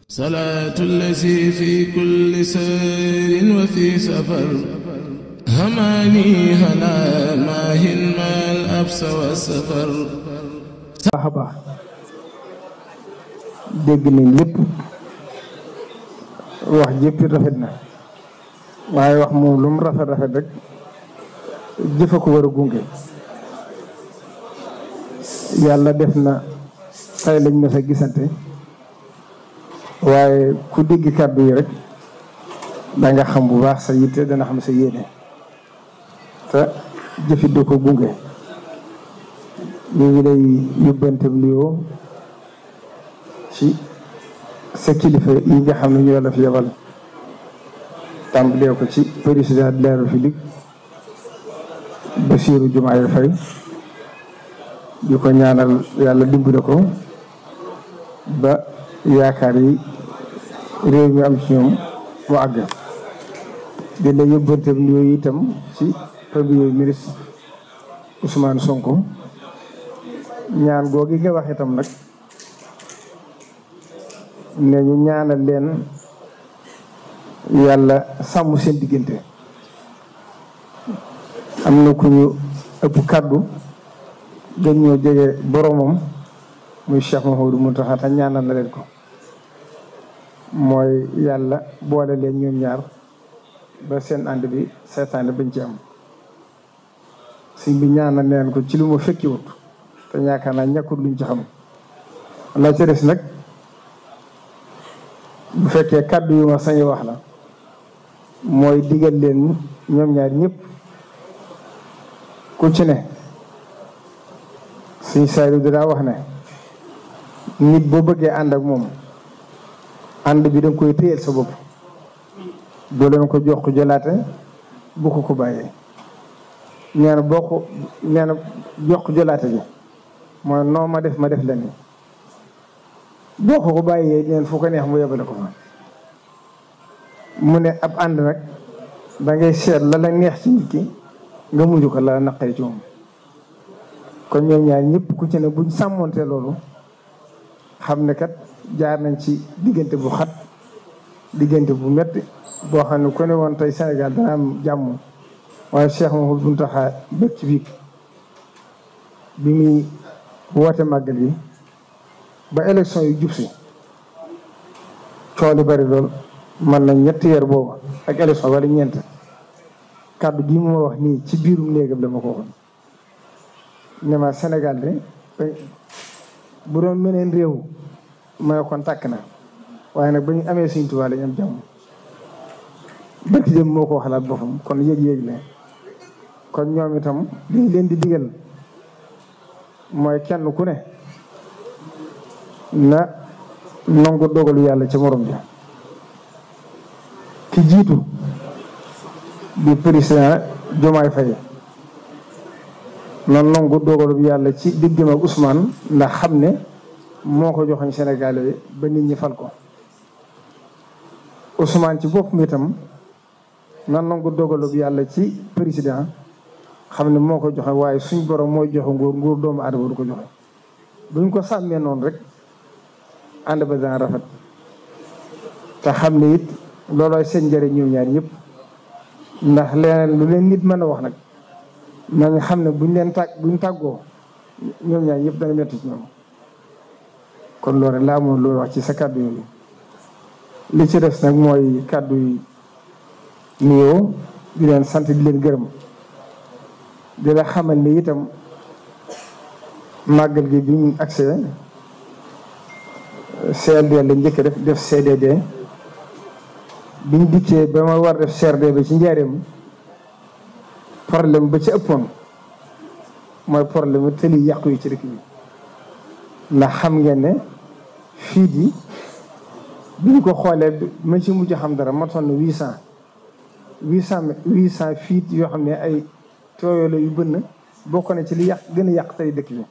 salaatu llazi fi kulli sayrin wa fi safar hamaani halaa maahin maal absa wa safar. baax a baax dégg nañ lépp wax jëpp rafet na waaye wax moom lu mu rafet rafet rek jëfa ko war a gunge. yàlla def na tey lañ ma sa gisante waaye ku dégg kàddu yi rek danga xam bu baax sa yitte dana xam sa yéene te jëfit da ko gunge. ñu ngi lay yóbbante nuyoo ci sa kilifa yi nga xam ne ñoo la fi yebal tàmbalee ko ci président de la République Bassirou Diomaye Faye di ko ñaanal yàlla dimbale ko ba yaakaar yi réew mi am ci ñoom mu àgg. di la yóbbante nuyoo itam ci premier ministre Ousmane Sonko. ñaan googi nga wax itam nag ne ñu ñaanal leen yàlla sàmm seen diggante. am na ku ñu ëpp kàddu gën ñoo jege boromam muy Cheikh Mouhamadou Mountakha te ñaanal na leen ko mooy yàlla boole leen ñoom ñaar ba seen ànd bi seetaane bañ ci am. sëñ bi ñaanal leen ko ci lu ma fekkiwut te yaakaar naa ñàkkul luñ ci xam. la ca des nag bu fekkee kàddu yu ma sañ wax la mooy digal leen ñoom ñaar ñëpp ku ci ne suñ Saliou daa wax ne nit boo bëggee ànd ak moom ànd bi danga koy téyel sa bopp doo leen ko jox ko jëlaate bu ko bàyyee. nee na boo ko nee na jox ko jëlaate bi mooy noo ma def la ni boo ko bàyyee leen fu ko neex mu yebale ko fa. mu ne ab ànd nag dangay seet la la neex ci nit ki nga mujj ko la naqari ci moom. kon ñoom ñaar ñëpp ku ci ne buñ sàmmoonte loolu xam ne kat jaar nañ ci diggante bu xat diggante bu metti boo xam ne ku ne woon tey Sénégal dana am jàmm waaye Cheikh Mouhamadou Mountakha bëgg ci bi muy woote màggal yi ba élection yu jub si coow li bari lool mën na ñetti weer boobu ak élection wala ñeent kàddu gi mu ma wax nii ci biirum néegam la ma ko waxoon ne ma Sénégal de bu doon meneen réew ma kon tàkk na waaye nag ba ñu amee Sëñ Tuubaa lañ am jàmm. bërki dem moo ko waxalaat boppam kon yëg-yëg la kon ñoom itam liñ leen di digal mooy kenn ku ne na nangu dogalu yàlla ci morom ja. ki jiitu di président Diomaye Faye na nangu dogalu yàlla ci diggam ak Ousmane ndax xam ne moo ko joxoñ Sénégal yi ba nit ñi fal ko. Ousmane ci boppam itam na nangu dogalu yàlla ci président xam ne moo ko joxe waaye suñ borom mooy joxe nguur doomu aadama du ko joxe. buñ ko sàmmee noonu rek ànd ba dana rafet te xam ne it loolooy seen njëriñ ñoom ñaar ñëpp. ndax leneen lu leen nit mën a wax nag nañ xam ne buñ tàggoo ñoom ñaar ñëpp dana metti ci ñoom. kon loolu laa moom loolu wax ci sa kàddu yooyu. li ci des nag mooy kàddu yi nuyoo di leen sant di leen gërëm di la xamal ni itam màggal gi bi ñu accès CLD la njëkk def CDD biñ dikkee ba ma war def CRD bi ci njaareem problème ba ci ëppoon mooy problème tëli yàqu yi ci dëkk bi. ndax xam ngeen ne fii di biñ ko xoolee ma ci mujj xam dara matoon na 800 fiit yoo xam ne ay tooyo la yu bënn bokk na ci li gën a yàq tey dëkk bi.